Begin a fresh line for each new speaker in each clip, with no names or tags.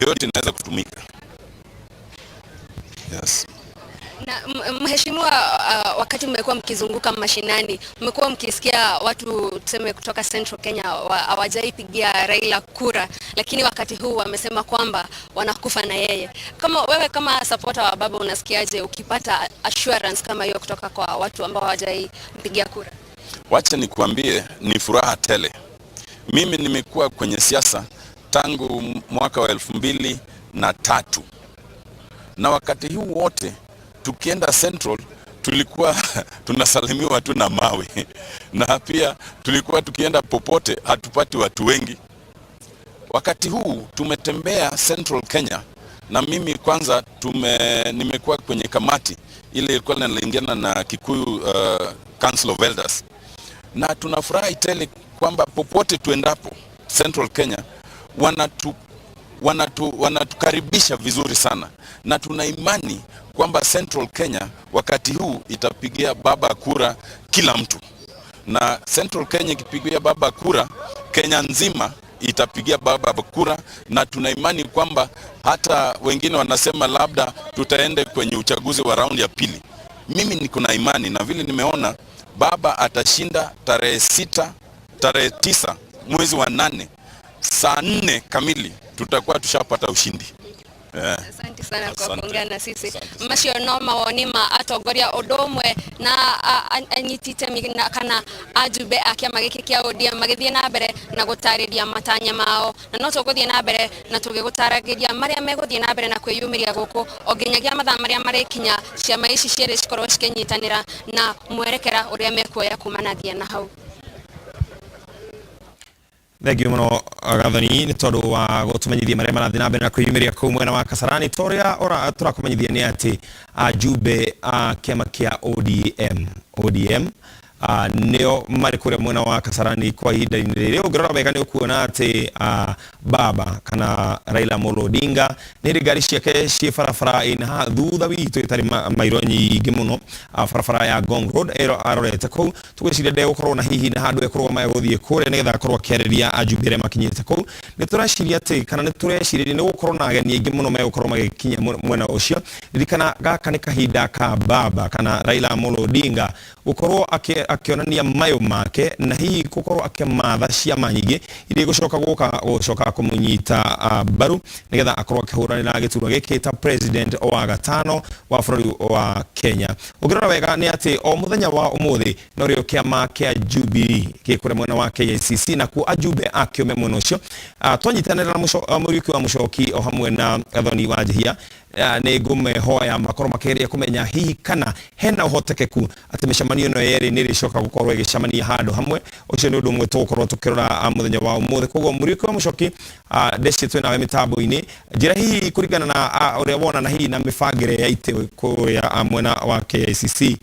Yoyote inaweza kutumika. Yes.
Na mheshimiwa, wakati mmekuwa mkizunguka mashinani, mmekuwa mkisikia watu, tuseme, kutoka Central Kenya hawajaipigia Raila kura, lakini wakati huu wamesema kwamba wanakufa na yeye. Kama wewe kama supporter wa baba, unasikiaje ukipata assurance kama hiyo kutoka kwa watu ambao hawajaipigia kura?
Wacha nikuambie, ni furaha tele. Mimi nimekuwa kwenye siasa tangu mwaka wa 2003, na wakati huu wote tukienda Central tulikuwa tunasalimiwa tu na mawe, na pia tulikuwa tukienda popote hatupati watu wengi. Wakati huu tumetembea Central Kenya, na mimi kwanza nimekuwa kwenye kamati ile ilikuwa inalingana na Kikuyu Council of Elders, na tunafurahi tele kwamba popote tuendapo Central Kenya wanatukaribisha vizuri sana, na tuna imani kwamba Central Kenya wakati huu itapigia baba kura kila mtu, na Central Kenya ikipigia baba kura, Kenya nzima itapigia baba kura, na tuna imani kwamba hata wengine wanasema labda tutaende kwenye uchaguzi wa raundi ya pili. Mimi niko na imani na vile nimeona baba atashinda tarehe 6, tarehe 9 mwezi wa 8 saa 4 kamili tutakuwa tushapata ushindi. Yeah.
Asante sana kwa
Asante.
Kuongea na sisi.
Asante sana.
Macio no mawoni ma atongoria undu umwe na anyiti itemi na kana ajumbe a kiama giki kia ODM magithie na mbere na gutariria matanya mao, na no tuguthie na mbere na tugigutaragiria maria meguthie na mbere na kwiyumiria guku o nginyagia mathaa maria marikinya ciama ici cierĩ cikorwo cikinyitanĩra na mwerekera uria mekuoya kumanagia na hau.
Thengiå må no, Gathoni, nä tondå wa gå tå menyithia marä a marathiä na mbere na kwĩyumĩria kũu mwena wa Kasarani. Ta ũrĩa tũrakũmenyithia nĩ atĩ ajumbe a kĩama kĩa ODM nĩo marĩ kũrĩa mwena wa Kasarani kwa ihinda-inĩ rĩrĩ. Ũngĩrora wega nĩ ũkuona atĩ baba kana Raila Amolo Odinga nĩ rĩ ngari ciake ciĩ barabara ĩna haha thutha witũ ĩtarĩ mairo nyingĩ mũno, barabara ya Ngong Road ĩro arorete kũu. Tũgwĩciria ndegũkorwo na hihi na handũ ekũrũgama egũthiĩ kũrĩa nĩgetha akorwo akĩarĩria ajumbe arĩa makinyĩte kũu. Nĩ tũreciria atĩ kana nĩ tũrecirĩria nĩ gũkorwo na ageni aingĩ mũno megũkorwo magĩkinya mwena ũcio. Ririkana gaka nĩ kahinda ka baba kana Raila Amolo Odinga gũkorwo akĩonania mayũ make na hihi gũkorwo akĩmatha ciama nyingĩ iria igũcoka gũka gũcoka kũmũnyita mbaru nĩgetha akorwo akĩhũranĩra gĩturwa gĩkĩ ta president wa gatano wa bũrũri wa Kenya. Ũngĩrora wega nĩ atĩ o mũthenya wa ũmũthĩ norĩo kĩama kĩa Jubilee gĩ kũrĩa mwena wa KICC, nakuo ajumbe akĩo me mwena ũcio. Twanyitanĩra na Mũriũki wa Mũcoki o hamwe na Gathoni wa Njihia, nĩ ngũmehoya makorwo makĩgeria kũmenya hihi kana hena ũhotekeku atĩ mĩcemanio ĩno yerĩ nĩ ĩrĩcoka gũkorwo ĩgĩcemania handũ hamwe. Ũcio nĩ ũndũ ũmwe tũgũkorwo tũkĩrora mũthenya wa ũmũthĩ. Koguo Mũriũki wa Mũcoki, ndeci twĩ nawe mĩtambo-inĩ, njĩra hihi kũringana na ũrĩa wona na hihi na mĩbangĩre ya itĩ kũrĩa mwena wa KICC,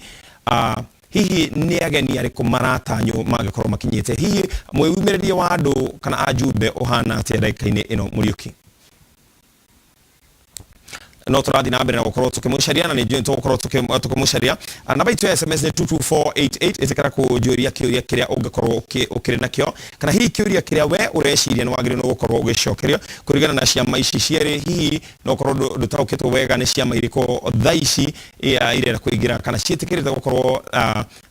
hihi nĩ ageni arĩkũ maratanywo mangĩkorwo makinyĩte? Hihi mwĩyumĩrĩrie wa andũ kana ajumbe ũhana atĩa ndagĩka-inĩ ĩno, Mũriũki? No tũrathiĩ na mbere na gũkorwo tũkĩmũcaria na nĩ njũĩ tũgũkorwo tũkĩmũcaria. Namba itũ ya SMS nĩ 22488. Ĩtĩkĩra kũnjũria kĩũria kĩrĩa ũngĩkorwo ũkĩrĩ nakĩo kana hihi kĩũria kĩrĩa we ũreciria nĩ wagĩrĩirwo nĩ gũkorwo ũgĩcokerio kũringana na ciama ici cierĩ. Hihi no ũkorwo ndũtaũkĩtwo wega nĩ ciama irĩkũ thaa ici irenda kũingĩra kana ciĩtĩkĩrĩte gũkorwo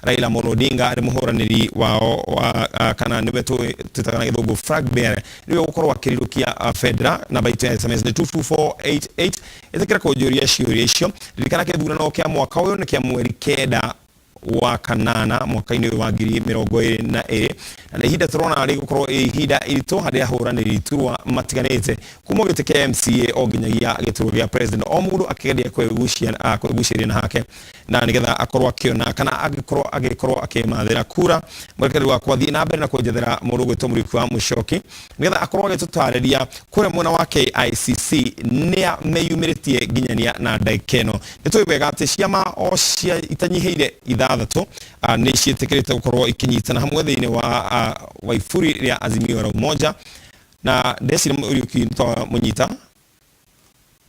Raila Amolo Odinga arĩ mũhũranĩri wao wa, kana nĩwe twĩtaga na gĩthũngũ flag bearer, nĩwe ũgũkorwo akĩrirũkia bendera. Namba itũ ya SMS nĩ 22488. Ĩtĩkĩra kũnjũria ciũria icio. Ririkana kĩthurano kĩa mwaka ũyũ nĩ kĩa mweri 9 wa kanana mwaka-inĩ ũyũ wa 2022, na nĩ ihinda tũrona rĩgũkorwo ĩ ihinda iritũ harĩ ahũranĩri iturwa matiganĩte kuma gĩtĩ kĩa MCA o nginyagia gĩturwa gĩa president, o mũndũ akĩgeria kwĩgucĩrĩria na hake na nĩgetha akorwo akĩona kana angĩkorwo agĩkorwo akĩmathĩra kura. Mwerekeri wakwa, thiĩ na mbere na kũnjethera mũndũ ũgwĩtwo Mũriũki wa Mũcoki nĩgetha akorwo agĩtũtarĩria kũrĩa mwena wa KICC nĩa meyumĩrĩtie nginyania na ndagĩka ĩno. Nĩ tũĩ wega atĩ ciama o cia itanyihĩire 6 nĩ ciĩtĩkĩrĩte gũkorwo ikĩnyitana hamwe thĩinĩ wa waiburi rĩa Azimio la Umoja, na ndeciria Mũriũki nĩtwamũnyita.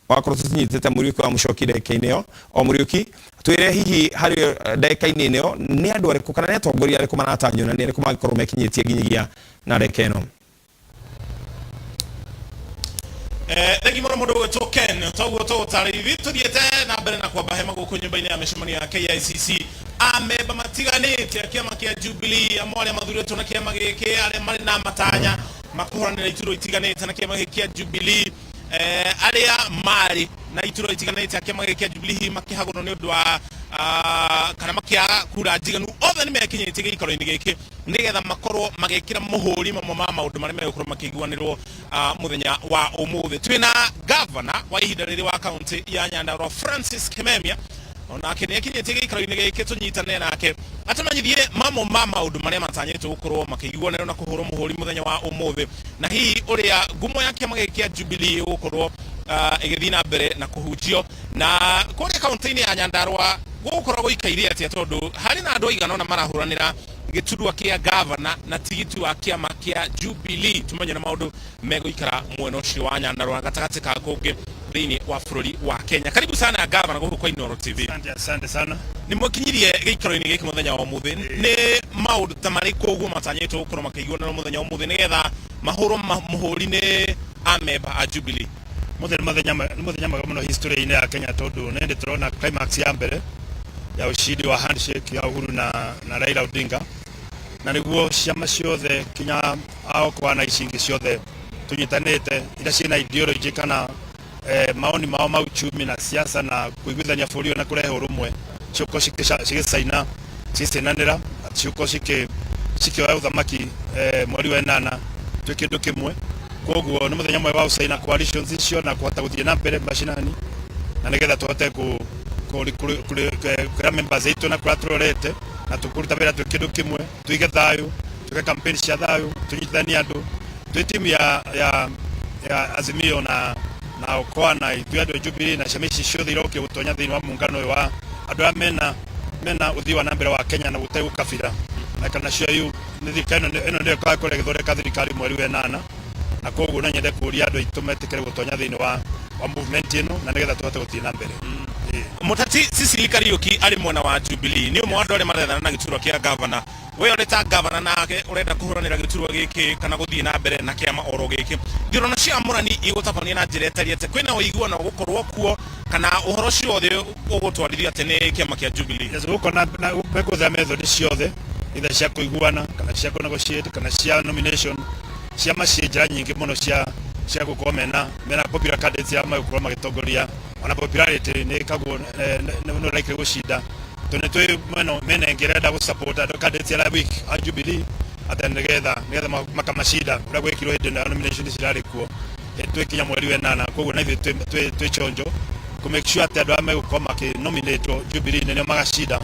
Wakorwo tũtinyitĩte Mũriũki wa Mũcoki ndagĩka-inĩ ĩyo, o Mũriũki twĩre hihi harĩ ndagĩka-inĩ ĩno nĩ andũ arĩkũ kana nĩ atongoria arĩkũ maratanywo na nĩ arĩkũ mangĩkorwo mekinyĩtie nginyagia na ndagĩka ĩno.
Thengi mũno mũndũ ũgwĩtwo Ken. Toguo tũgũtarĩria tũthiĩte na mbere na kwamba hema gũkũ nyũmba-inĩ ya mĩcemanio ya KICC. Amemba matiganĩte a kĩama kĩa Jubilee, amwe arĩa mathurĩtwo na kĩama gĩkĩ, arĩa marĩ na matanya makũhũranĩra iturwa itiganĩte na kĩama gĩkĩ kĩa Jubilee, arĩa marĩ na iturwa itiganĩte a kĩama gĩkĩ kĩa Jubilee hihi makĩhagũrwo nĩ ũndũ wa kana makĩaga kura njiganu, othe nĩ mekinyĩtie gĩikaro-inĩ gĩkĩ nĩgetha makorwo magĩkĩra mũhũri mamwe ma maũndũ marĩa megũkorwo makĩiguanĩrwo muthenya wa umuthi. Twina gavana wa ihinda rĩrĩ wa kaunti ya Nyandarua, Francis Kimemia, onake nĩ akinyĩtie gĩikaro-inĩ gĩkĩ tũnyitane nake atũmenyithie mamwe ma maũndũ marĩa matanyĩtwo gũkorwo makĩiguanĩrwo na kũhũrwo mũhũri mũthenya wa ũmũthĩ, na hihi ũrĩa ngumo ya kĩama gĩkĩ kĩa Jubilee ĩgũkorwo ĩgĩthiĩ na mbere na kũhunjio na kũrĩa kaunti-inĩ ya Nyandarua gũgũkorwo gũikaire atĩa, tondũ harĩ na andũ aigana ũna marahũranĩra gĩturwa kĩa gavana na tigiti wa kĩama kĩa Jubilee. Tumenye na maũndũ megũikara mwena ũcio wa Nyandarua gatagatĩ ka kũngĩ thĩinĩ wa bũrũri wa Kenya. Karibu sana, gavana, gũkũ kwa Inooro TV.
Asante, asante sana.
Nĩ mwakinyirie gĩikaro-inĩ gĩkĩ mũthenya wa ũmũthĩ. Nĩ maũndũ ta marĩkũ ũguo matanyĩtwo gũkorwo makĩiguanĩrwo mũthenya wa ũmũthĩ nĩgetha mahũrwo mũhũri nĩ amemba a Jubilee?
Mũthenya nĩ mũthenya mwega mũno history-inĩ ya Kenya, tondũ nĩ ndĩ tũrona climax ya mbere ya ushindi wa handshake ya Uhuru na Raila Odinga, na nĩguo ciama ciothe kinya aokoa na ici ingĩ ciothe tũnyitanĩte iria ciĩna ideology kana maoni mao ma uchumi na siasa na kuiguithania bũrũri ũyũ na kũrehe ũrũmwe, ciũkorwo cigĩcaina, cigĩcainanĩra, ciũkorwo cikĩoya ũthamaki mweri wa 8 twĩ kĩndũ kĩmwe. Koguo nĩ mũthenya mwega wa gũcaina coalitions icio na kũhota gũthiĩ na mbere macinani, na nĩgetha tũhote kwĩra members aitũ na kũrĩa tũrorete na tũkũruta wĩra twĩ kĩndũ kĩmwe, tuige thayũ, tuke campaign cia thayũ, tũnyitithanie andũ twĩ timu ya Azimio na Okoa na ithuĩ andũ a Jubilee na ciama ici ciothe irokire gũtonya thĩinĩ wa muungano ũyũ wa andũ arĩa mena ũthii wa na mbere wa Kenya na gũtarĩ gũkabira na kana cio yu nĩ thirikari ĩno nĩyo ĩgakorwo ĩgĩthondeka thirikari mweri wa 8. Na koguo no nyende kũria andũ aitũ metĩkĩre gũtonya thĩinĩ wa movement ĩno na nĩgetha tũhote gũthiĩ na mbere.
Mũteti Cecily Kariuki arĩ mwena wa Jubilee, nĩ ũmwe wa andũ arĩa marethana na gĩturwa kĩa gavana. We ũrĩ ta gavana nake ũrenda kũhũranĩra gĩturwa gĩkĩ kana gũthiĩ na mbere na kĩama oro gĩkĩ, ithurano cia amũrani igũtabania na njĩra ĩtariĩ atĩa? Kwĩna ũiguano gũkorwo kuo kana ũhoro ũcio wothe ũgũtwarithio atĩ nĩ kĩama kĩa Jubilee?
Yes, gũkũ na mekũhũthĩra method ciothe, either cia kũiguana kana cia kũ negotiate kana cia nomination. Ciama ciĩ njĩra nyingĩ mũno cia gũkorwo mena popular candidates arĩa megũkorwo magĩtongoria. Ona popularity nĩ ĩkagwo nĩ likely gũcinda, tondũ nĩ twĩ mena ĩngĩ ĩrenda gũ support andũ candidates arĩa weak a Jubilee atĩ nĩgetha makamacinda ũrĩa gwĩkirwo hĩndĩ ĩno ya nomination cirarĩ kuo twĩkinya mweri wa 8. Koguo na ithuĩ twĩ chonjo kũ make sure atĩ andũ arĩa megũkorwo makĩ nominatwo Jubilee nĩo magacinda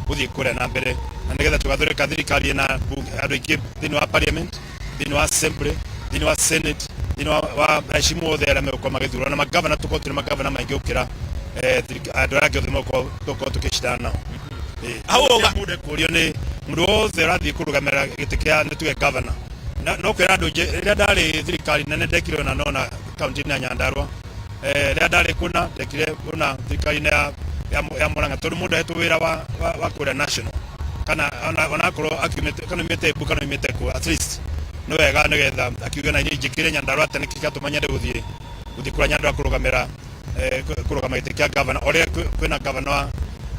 gũthiĩ kũrĩa na mbere, na nĩgetha tũgathondeka thirikari ĩna andũ aingĩ thĩinĩ wa parliament, thĩinĩ wa assembly, thĩinĩ wa senate, thĩinĩ wa aheshimu othe arĩa megũkorwo magĩthurwo na magavana, tũkorwo twĩna magavana maingĩ gũkĩra andũ arĩa angĩ othe megũkorwo tũkorwo tũkĩcindana nao.
Hau
Mũndũ ekũrio nĩ mũndũ wothe ũrathiĩ kũrũgamĩra gĩtĩ kĩa nĩ tuge gavana, no kwĩra andũ rĩrĩa ndarĩ thirikari nene ndekire ona nona kaunti-inĩ ya Nyandarua, rĩrĩa ndarĩ kũna ndekire ũna thirikari-inĩ ya Murang'a, tondũ mũndũ ahetwo wĩra wa kũrĩa national kana onakorwo akiumĩte kana umĩte Embu kana umĩte kũ, at least nĩ wega nĩgetha akiuge na inyuĩ njĩkĩre Nyandarua atĩ nĩkĩ gĩatũma nyende gũthiĩ kũrĩa Nyandarua kũrũgama gĩtĩ kĩa gavana, o rĩrĩa kwĩna gavana wa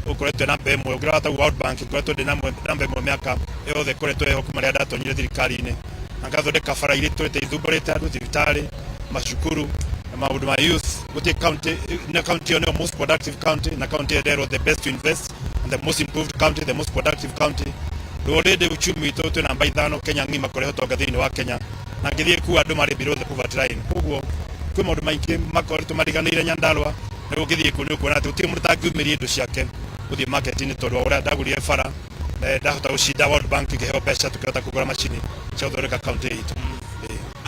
ũkoretwo namba 1 ũngĩrora ta World Bank, ngoretwo ndĩ namba 1 mĩaka yothe ĩkoretwo ĩho kuma rĩrĩa ndatonyire thirikari-inĩ, na ngathondeka bara iria itũrĩte ithumbũrĩte andũ, thibitarĩ, macukuru na maũndũ ma youth. Gũtirĩ county na county ĩyo nĩyo most productive county, na county ĩyo ĩrerwo the best to invest and the most improved county, the most productive county. Rĩu already uchumi witũ twĩ namba 5 Kenya ng'ima kũrehe ũtonga thĩinĩ wa Kenya, na ngĩthiĩ kuo andũ marĩ below the poverty line. Koguo kwĩ maũndũ maingĩ makoretwo mariganĩire Nyandarua, na rĩu ũngĩthiĩ kuo nĩ ũkuona atĩ gũtirĩ mũndũ ũtangiumĩria indo ciake gũthiĩ market-inĩ, tondũ wa ũrĩa ndagũrire bara na ndahota gũcinda World Bank, ngĩheo mbeca tũkĩhota kũgũra macini cia gũthondeka county itũ.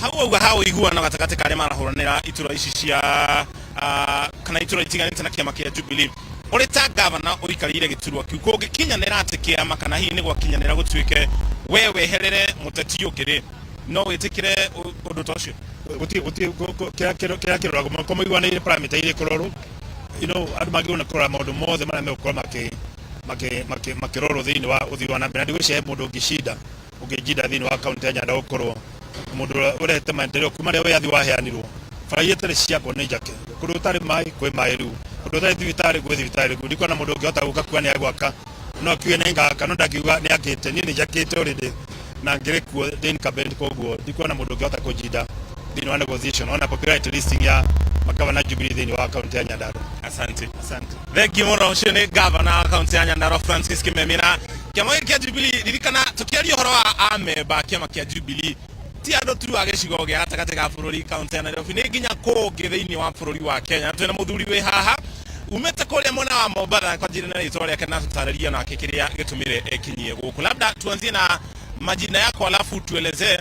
Hau auga ha ũiguano gatagatĩ ka arĩa marahũranĩra iturwa ici cia kana iturwa itiganĩte na kĩama kĩa Jubilee, ũrĩ ta gavana ũikarĩire gĩturwa kĩu, kũngĩkinyanĩra atĩ kĩama kana hihi nĩ gwakinyanĩra gũtuĩke we weherere mũteti ũngĩ rĩ, no wĩtĩkĩre ũndũ ta ũcio?
Gũtirĩ kĩrĩa kĩroragwo ko mũiguanĩire parameter iria ikũrorwo, andũ magĩrĩirwo nĩ kũrora maũndũ mothe marĩa megũkorwo makĩrorwo thĩinĩ wa ũthii wa na mbere. Na ndigwĩciria he mũndũ ũngĩnjinda thĩinĩ wa kaunti ya Nyandarua gũkorwo mũndũ ũrĩa ũrehete maendeleo kuma rĩrĩa wĩyathi waheanirwo. Bara iria itarĩ ciakwo nĩ njake, kũndũ gũtarĩ maĩ kwĩ maĩ rĩu, kũndũ gũtarĩ thibitarĩ gwĩ thibitarĩ rĩu. Ndikuona mũndũ ũngĩhota gũka kuga nĩ agwaka, no akiuge nĩ ngaka, no ndangiuga nĩ akĩte. Niĩ nĩ njakĩte already na ngĩrĩ kuo ndĩ incumbent, koguo ndikuona mũndũ ũngĩhota kũnjinda thĩinĩ wa negotiation ona popularity listing ya magavana Jubilee thĩinĩ wa kaunti ya Nyandarua.
Asante.
Asante.
Thank you mũno. Ũcio nĩ gavana wa kaunti ya Nyandarua, Francis Kimemi, na kĩama gĩkĩ kĩa Jubilee. Ririkana tũkĩaria ũhoro wa amemba a kĩama kĩa Jubilee, ti andũ tu a gĩcigo gĩa gatagatĩ ga bũrũri, kaunti ya Nairobi, nĩ nginya kũngĩ thĩinĩ wa bũrũri wa Kenya. Twĩna mũthuri wĩ haha umĩte kũrĩa mwena wa Mombatha, kwa njĩra na rĩtwa rĩake na tũtarĩrie nake kĩrĩa gĩtũmire ekinyie gũkũ. Labda tuanzie na majina yako, alafu tuelezee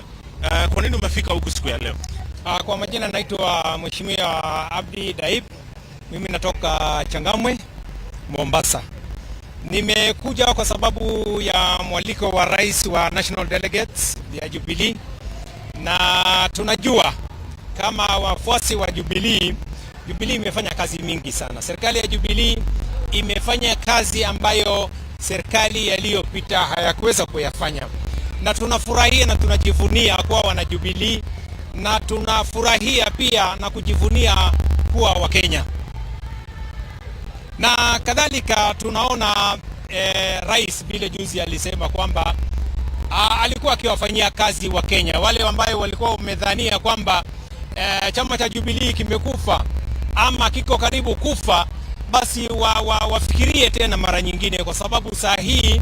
kwa nini umefika huku siku ya leo.
Kwa majina naitwa Mheshimiwa Abdi Daib. Mimi natoka Changamwe, Mombasa. Nimekuja kwa sababu ya mwaliko wa rais wa National Delegates ya Jubilee, na tunajua kama wafuasi wa Jubilee, Jubilee imefanya kazi mingi sana. Serikali ya Jubilee imefanya kazi ambayo serikali yaliyopita hayakuweza kuyafanya, na tunafurahia na tunajivunia kuwa wana Jubilee, na tunafurahia pia na kujivunia kuwa Wakenya na kadhalika. Tunaona rais vile juzi alisema kwamba alikuwa akiwafanyia kazi Wakenya wale ambayo walikuwa wamedhania kwamba chama cha Jubilee kimekufa ama kiko karibu kufa, basi wafikirie tena mara nyingine, kwa sababu saa hii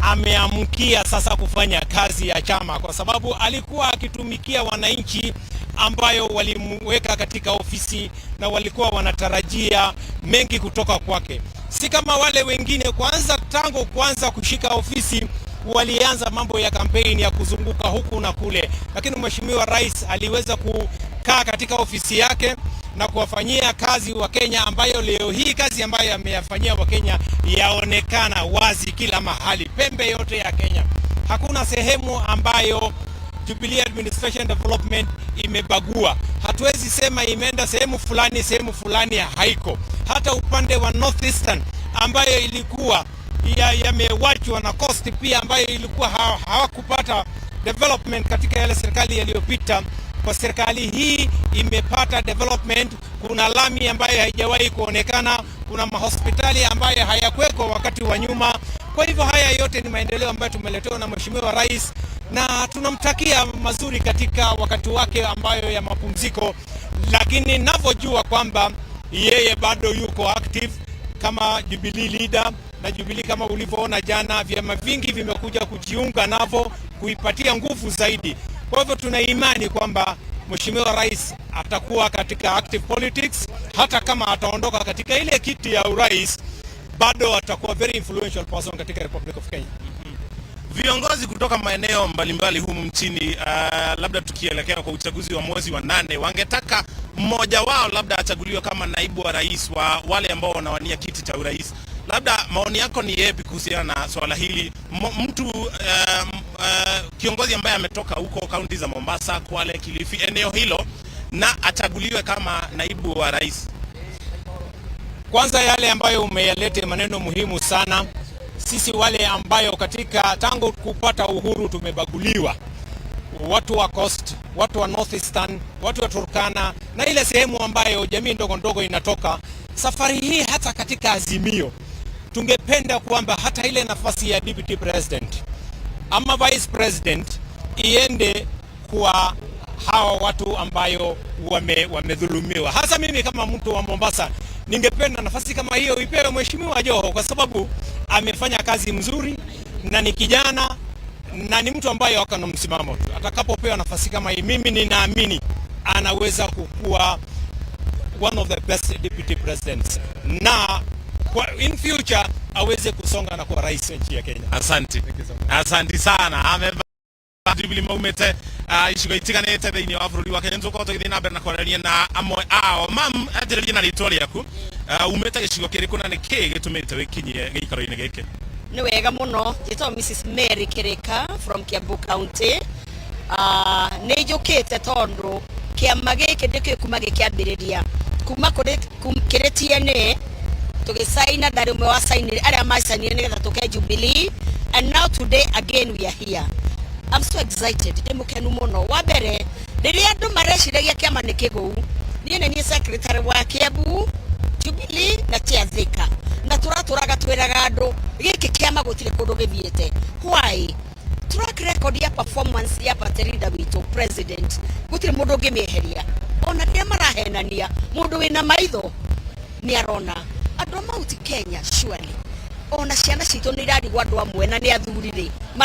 ameamkia sasa kufanya kazi ya chama, kwa sababu alikuwa akitumikia wananchi ambayo walimweka katika ofisi na walikuwa wanatarajia mengi kutoka kwake, si kama wale wengine. Kwanza tangu kwanza kushika ofisi walianza mambo ya kampeni ya kuzunguka huku na kule, lakini Mheshimiwa Rais aliweza kukaa katika ofisi yake na kuwafanyia kazi Wakenya, ambayo leo hii kazi ambayo ameyafanyia Wakenya yaonekana wazi kila mahali, pembe yote ya Kenya. Hakuna sehemu ambayo Jubilee Administration Development imebagua. Hatuwezi sema imeenda sehemu fulani, sehemu fulani haiko. Hata upande wa Northeastern ambayo ilikuwa yamewachwa na Coast pia ambayo ilikuwa hawakupata development katika yale serikali yaliyopita, kwa serikali hii imepata development. Kuna lami ambayo haijawahi kuonekana, kuna mahospitali ambayo hayakuwekwa wakati wa nyuma. Kwa hivyo haya yote ni maendeleo ambayo tumeletewa na Mheshimiwa Rais na tunamtakia mazuri katika wakati wake ambayo ya mapumziko, lakini ninavyojua kwamba yeye bado yuko active kama Jubilee leader na Jubilee, kama ulivyoona jana, vyama vingi vimekuja kujiunga navo kuipatia nguvu zaidi. Kwa hivyo tuna imani kwamba Mheshimiwa Rais atakuwa katika active politics, hata kama ataondoka katika ile kiti ya urais, bado atakuwa very influential person katika Republic of Kenya.
Viongozi kutoka maeneo mbalimbali humu nchini, labda tukielekea kwa uchaguzi wa mwezi wa 8, wangetaka mmoja wao labda achaguliwe kama naibu wa rais wa wale ambao wanawania kiti cha urais. Labda maoni yako ni yepi kuhusiana na swala hili? Mtu kiongozi ambaye ametoka huko kaunti za Mombasa, Kwale, Kilifi, eneo hilo, na achaguliwe kama naibu wa rais.
Kwanza yale ambayo umeyaleta maneno muhimu sana. Sisi wale ambayo katika tangu kupata uhuru tumebaguliwa, watu wa Coast, watu wa Northeastern, watu wa Turkana na ile sehemu ambayo jamii ndogo ndogo inatoka. Safari hii hata katika Azimio tungependa kwamba hata ile nafasi ya deputy president ama vice president iende kwa hawa watu ambayo wamedhulumiwa. Hasa mimi kama mtu wa Mombasa ningependa nafasi kama hiyo ipewe Mheshimiwa Joho kwa sababu amefanya kazi mzuri na ni kijana na ni mtu ambaye ako na msimamo tu. Atakapopewa nafasi kama hii, mimi ninaamini anaweza kukua one of the best deputy presidents na kwa in future aweze kusonga na kuwa rais wa nchi ya Kenya.
Asante.
Thank you so much.
Asante sana. Amemba Jubilee maumĩte icigo itiganĩte thĩinĩ wa bũrũri wa Kenya. Nĩtũgũkorwo tũgĩthiĩ na mbere na kwaranĩria na amwe ao. Mam, anjĩrĩria na rĩtwa rĩaku, umĩte gĩcigo kĩrĩkũ na nĩkĩĩ gĩtũmĩte wĩkinyie gĩikaro-inĩ gĩkĩ?
Nĩ wega mũno. Njĩtagwo Mrs Mary Kirika from Kiambu County. Nĩ njũkĩte tondũ kĩama gĩkĩ ndĩkĩũĩ kuma gĩkĩambĩrĩria, kuma kũrĩ kĩrĩ TNA tũgĩcaina, ndarĩ ũmwe wa cainire arĩa macainire nĩgetha tũke Jubilee, and now today again we are here. I'm so excited, ndĩ mũkenu mũno. Wa mbere, rĩrĩa andũ mareciragia kĩama nĩ kĩgũu, Niĩ nĩ niĩ secretary wa Kiambu Jubilee na cia Thika, na tũratũraga twĩraga andũ gĩkĩ kĩama gũtirĩ kũndũ gĩthiĩte. Why? Track record ya performance ya party leader witũ president gũtirĩ mũndũ ũngĩmĩeheria. Ona rĩrĩa marahenania, mũndũ wĩna maitho nĩ arona. Andũ a Mount Kenya, surely ona ciana citũ nĩ irarigwo andũ amwe na nĩ athuri rĩ.